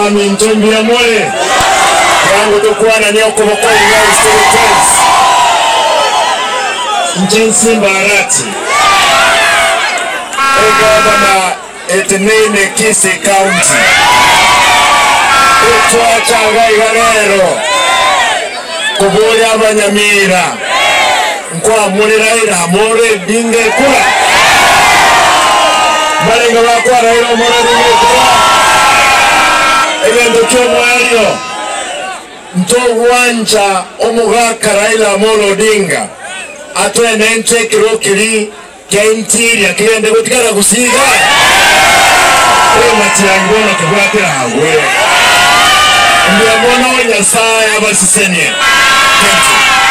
Abaminto mbuya more? Bwango tokwananie okoboko iga ase twensi. Inche Nsimba Arati, egavana eteneine Kisii County. Etwacha iga iga rero koboria abanyamira nkwamurera Raila Amolo Odinga ekura? Mbarenge bakwa Raila Amolo Odinga ekura? Egento ki'omoerio, ntogwancha omogaka Raila Amolo Odinga atwenenche ekero keria kia interior kegende gotigara gusii iga? Oyo Matiang'i bono tobwatire agwe. Mbuya mono Nyasae abasesenie. Thank you.